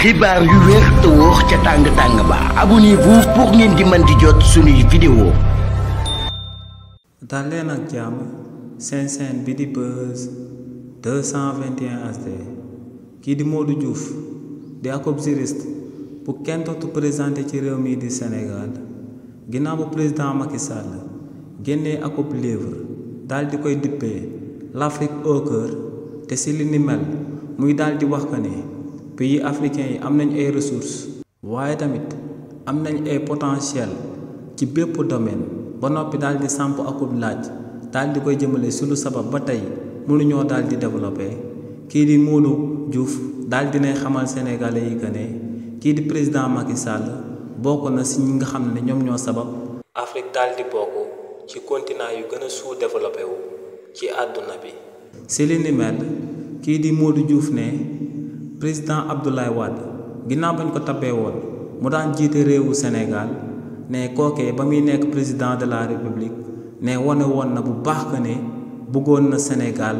xibaar yu wér te wóor ca tàng ba abonnez-vous pour ngeen di mën di jot suñuy vidéo. dal leen ak jàmm seen chaîne bi di Buzz 221 HD kii di Modou Diouf di ab juriste bu kenn dootu présenté ci réew mi di Sénégal ginnaaw bu président Macky Sall génnee ab livre daal di koy dippee l'Afrique au cœur te si li ni mel muy daal di wax que ne pays africains yi am nañ ay ressources waaye tamit am nañ ay potentiel ci bépp domaine ba noppi daal di samp akub laaj daal di koy jëmale si lu sabab ba tey mënuñoo daal di développé kii di Modou Diouf daal dinay xamal sénégalais yi que ne kii di président Macky Sall bokk na si ñi nga xam ne ñoom ñoo sabab Afrique daal di bokk ci continent yu gën a sous-développé wu ci àdduna bi. si li ni mel kii di Modou Diouf ne président Abdoulaye Wade ginnaaw bañ ko tabbee woon mu daan jiite réewu Sénégal ne kookee ba muy nekk président de la république ne wane woon na bu baax que ne bëggoon na Sénégal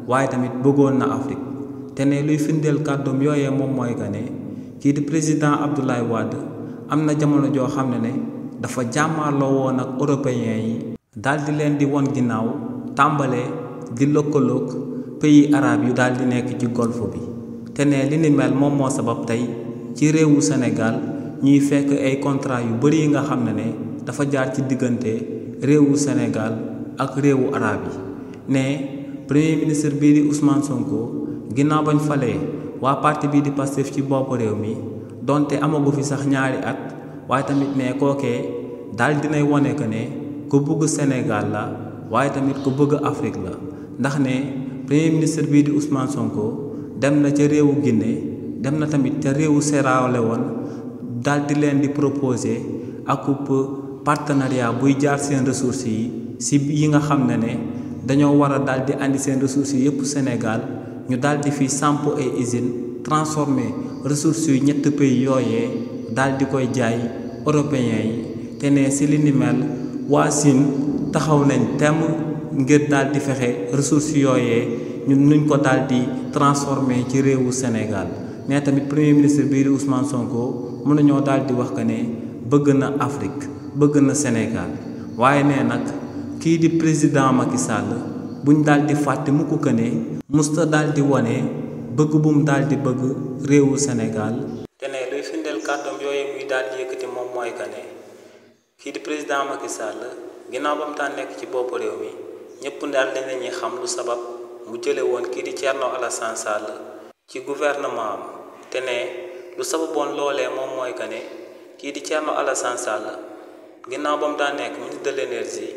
waaye tamit bëggoon na Afrique te ne luy firndeel kàddoom yooyee moom mooy que ne kii di président Abdoulaye Wade am na jamono joo xam ne dafa jàmmaarloo woon ak européens yi daal di leen di won ginnaaw tàmbalee di lëkkaloog pays arabe yu daal di nekk ci golfe bi te ne li ni mel moom moo sabab tey ci réewu Sénégal ñuy fekk ay contrat yu bari yi nga xam ne dafa jaar ci diggante réewu Sénégal ak réewu arabe yi ne premier ministre bii di Ousmane Sonko ginnaaw bañ falee waa parti bii di Pastef ci bopp réew mi donte amagu fi sax ñaari at waaye tamit ne kookee daal dinay wone que ne ku bëgg Sénégal la waaye tamit ku bëgg Afrique la ndax ne premier ministre bii di Ousmane Sonko dem na ca réewu Guinée dem na tamit ca réewu Sierra Leone daal di leen di proposer ak partenariat buy jaar seen ressources yi si yi nga xam ne dañoo war a daal di andi seen ressources yi yëpp Sénégal ñu daal di fi samp ay usines transformer ressources yu ñett pays yooyee daal di koy jaay européens yi te ne si li ni mel waa Chine taxaw nañ temm ngir daal di fexe ressources yooyee ñun nuñ ko daal di transformer ci réewu Sénégal ne tamit premier ministre bii di Ousmane Sonko mën nañoo daal di wax que ne bëgg na Afrique bëgg na Sénégal waaye ne nag kii di président Macky Sall buñ daal di fàtte mukk que ne musta daal di wane bëgg bu mu daal di bëgg réewu Sénégal te ne luy firndeel kàddoom yooyu muy daal di yëkkati moom mooy que ne kii di président Macky Sall ginnaaw ba mu daan nekk ci bopp réew mi ñëpp daal dinañuy xam lu sabab mu jële woon kii di Thierno Alassane Sall ci gouvernement am te ne lu sababoon loolee moom mooy que ne kii di Thierno Alassane Sall ginnaaw ba mu daan nekk ministre de l'énergie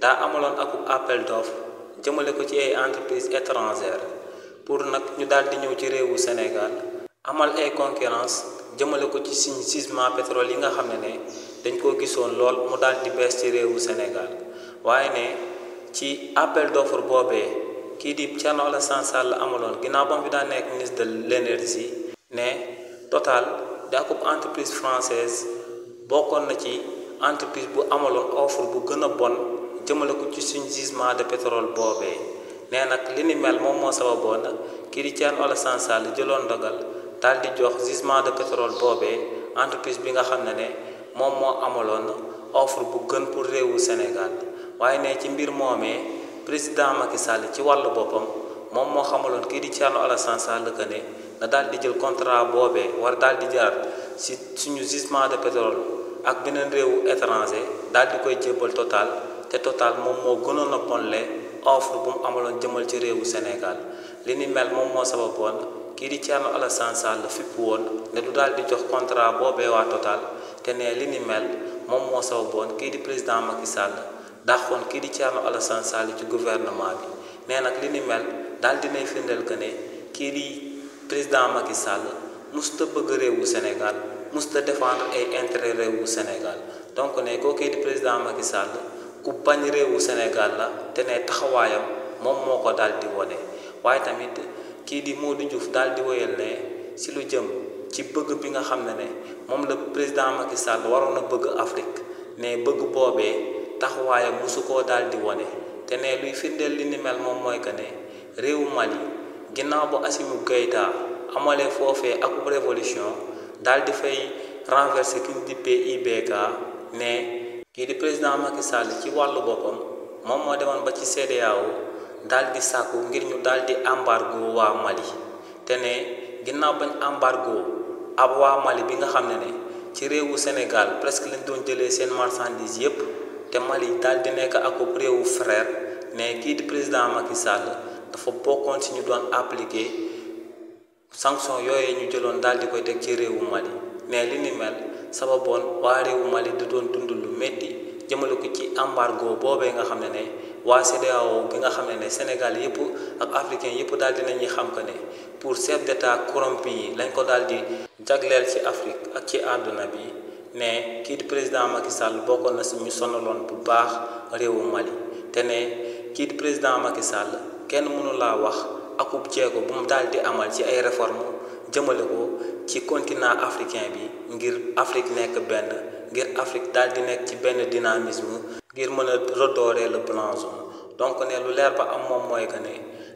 daa amaloon ak appel d'offre jëmale ko ci ay entreprises étrangères pour nag ñu daal di ñëw ci réewu Sénégal amal ay concurrence jëmale ko ci suñu gisement pétrole yi nga xam ne dañ koo gisoon lool mu daal di bees ci réewu Sénégal waaye ne ci appel d'offre boobee kii di Thierno Alassane Sall amaloon ginnaaw ba mu fi daan nekk ministre de l'énergie ne Total di ak entreprise française bokkoon na ci entreprise bu amaloon offre bu gën a bon jëmale ko ci suñu gisement de pétrole boobee nee nag li ni mel moom moo sababoon kii di Thierno Alassane Sall jëloon ndogal daal di jox gisement de pétrole boobee entreprise bi nga xam ne moom moo amaloon offre bu gën pour réewu Sénégal waaye ne ci mbir moomee président Macky Sall ci wàllu boppam moom moo xamaloon kii di Thierno Alassane Sall que ne na daal di jël contrat boobee war daal di jaar si suñu gisement de pétrole ak beneen réewu étranger daal di koy jébbal Total te Total moom moo gënoon a bonle offre bu mu amaloon jëmal ci réewu Sénégal li ni mel moom moo sababoon kii di Thierno Alassane Sall fipp woon ne du daal di jox contrat boobee waa Total te ne li ni mel moom moo sababoon kii di président Macky Sall dàqoon kii di Thierno Alassane Sall ci gouvernement bi nee nag li ni mel daal dinay firndeel que ne kii di président Macky Sall musta bëgg réewu Sénégal musta défendre ay intérêt réewu Sénégal donc ne koo kii di président Macky Sall ku bañ réewu Sénégal la te ne taxawaayam moom moo ko daal di wone waaye tamit kii di Modou Diouf daal di woyal ne si lu jëm ci bëgg bi nga xam ne moom la président Macky Sall waroon a bëgg Afrique ne bëgg boobee taxawaayam musu koo daal di wone te ne luy firndeel li ni mel moom mooy que ne réewu Mali ginnaaw ba Assimi Goïta amalee foofee ak révolution daal di fay renverser ki ñu dippee IBK ne kii di président Macky Sall ci wàllu boppam moom moo demoon ba ci CEDEAO daal di sàkku ngir ñu daal di embargo waa Mali te ne ginnaaw bañ embargo ab waa Mali bi nga xam ne ci réewu Sénégal presque lañ doon jëlee seen marchandise yépp te Mali daal di nekk ak réewu frère ne kii di président Macky Sall dafa bokkoon ci ñu doon appliquer sanction yooyu ñu jëloon daal di koy teg ci réewu Mali ne li ni mel sababoon waa réewu Mali di doon dund lu métti jëmale ko ci embargo boobee nga xam ne waa CEDEAO bi nga xam ne Sénégal yëpp ak africain yëpp daal di nañuy xam que ne pour chef d'état corrompu yi lañ ko daal di jagleel ci Afrique ak ci àdduna bi ne kii di président Macky Sall bokkoon na si ñu sonaloon bu baax réewu Mali te ne kii di président Macky Sall kenn mënu laa wax akub jéego bu mu daal di amal ci ay réformes jëmale ko ci continent africain bi ngir Afrique nekk benn ngir Afrique daal di nekk ci benn dynamisme ngir mën a redorer le blason donc ne lu leer ba am moom mooy que ne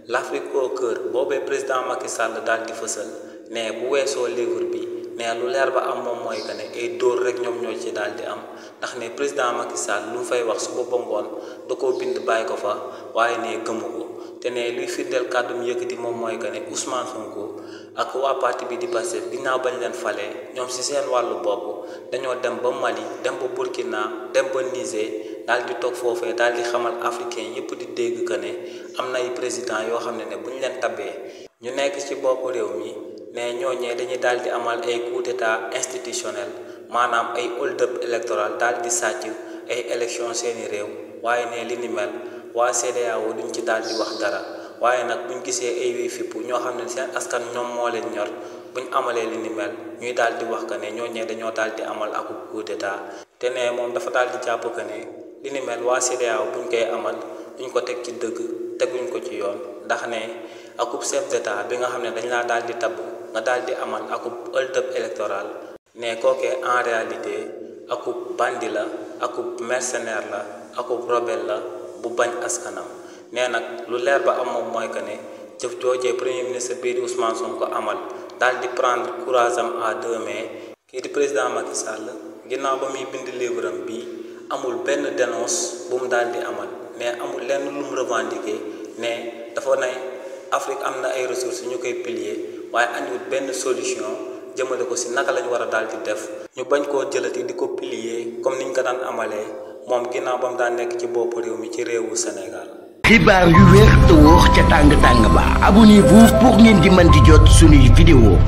l'Afrique au cœur boobee président Macky Sall daal di fësal ne bu weesoo livre bi ne lu leer ba am moom mooy que ne ay dóor rek ñoom ñoo ci daal di am ndax ne président Macky Sall lu mu fay wax suba ba ngoon da koo bind bàyyi ko fa waaye ne gëmu ko te ne luy firndeel kàddu mu yëkkati moom mooy que ne Ousmane Sonko ak waa parti bi di Pastef ginnaaw bañ leen falee ñoom si seen wàllu bopp dañoo dem ba Mali dem ba Burkina dem ba Niger daal di toog foofee daal di xamal africain yëpp di dégg que ne am na ay président yoo xam ne bu ñu leen tabee ñu nekk ci bopp réew mi ne ñooñee dañuy daal di amal ay coup d'état institutionnel maanaam ay hold up électoral daal di sàcc ay élection seeni réew waaye ne li ni mel waa CEDEAO duñ ci daal di wax dara waaye nag buñ gisee ay wii fippu ñoo xam ne seen askan ñoom moo leen ñor buñ amalee li ni mel ñuy daal di wax que ne ñooñee dañoo daal di amal ak coup d'état te ne moom dafa daal di jàpp que ne li ni mel waa CEDEAO buñ koy amal duñ ko teg ci dëgg teguñ ko ci yoon ndax ne akub chef d'état bi nga xam ne dañ laa daal di tabb nga daal di amal akub hold-up électoral ne kookee en réalité akub bandi la akub mercenaire la akub rebelle la bu bañ askanam nee nag lu leer ba am moom mooy que ne jëf joojee premier ministre bii di Ousmane Sonko amal daal di prendre courage am à deux mains kii di président Macky Sall ginnaaw ba muy bind livre am bii amul benn dénonce bu mu daal di amal mais amul lenn lu mu revendiquer ne dafa ne Afrique am na ay ressources ñu koy pilier waaye andiwut benn solution jëmale ko si naka lañu war a daal di def ñu bañ koo jëlati di ko pilier comme niñ ko daan amalee moom ginnaaw ba mu daan nekk ci bopp réew mi ci réewu Sénégal. xibaar yu wér te wóor ca tàng tàng ba abonnez-vous pour ngeen di mën di jot suñuy vidéo